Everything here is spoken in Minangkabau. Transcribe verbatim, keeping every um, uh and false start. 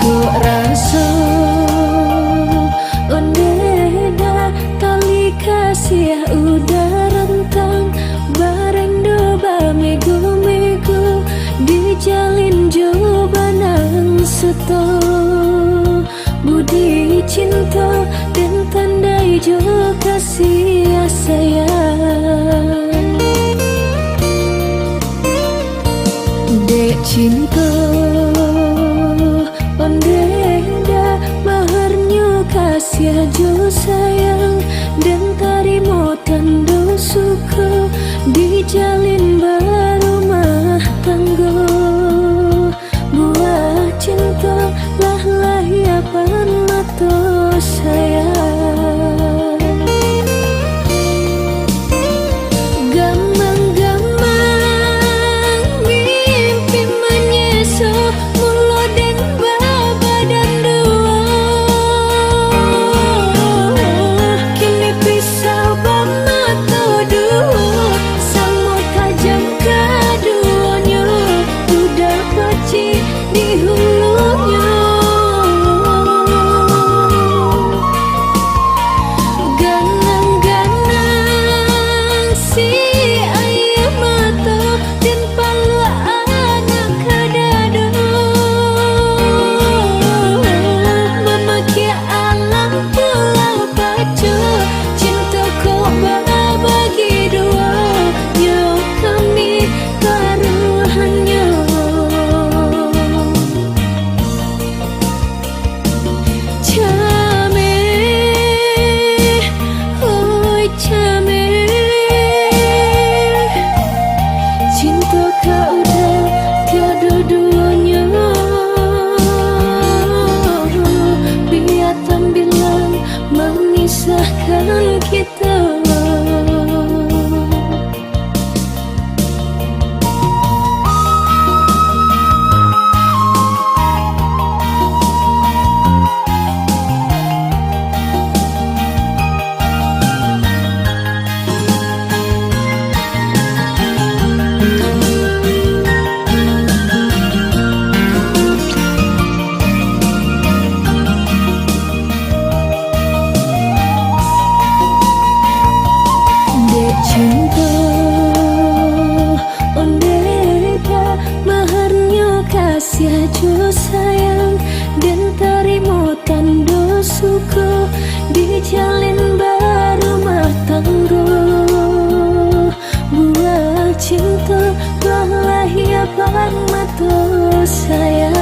Kok raso ondeh dah, tali kasiah udah rantang, barendo bamego-mego, dijalin jo banang suto. Budi cinto den tandai jo kasiah sayang. Dek cinto ondeh dah, maharnyo kasiah jo sayang, den tarimo tando suko, dijalin barumah tanggo. Buah cinto lah lahia pan mato sayang. Gamang-gamang mimpi manyeso, mulo den babadan duo. Kini pisau bamato duo, samo tajam kaduonyo, udah pacik di hulunyo. Ganang-ganang si aia mato, den paluak anak ka dado. Mamakia alam pulau Paco, cinto ko babagi duo, nyo kami taruahnyo. Cameh, oi cameh, cinto ka udah tiado duonyo, bia tambilang mamisahkan kito. Dek cinto ondeh dah, maharnyo kasiah jo sayang, den tarimo tando suko, dijalin barumah tanggo. Buah cinto lah lahia pan mato sayang.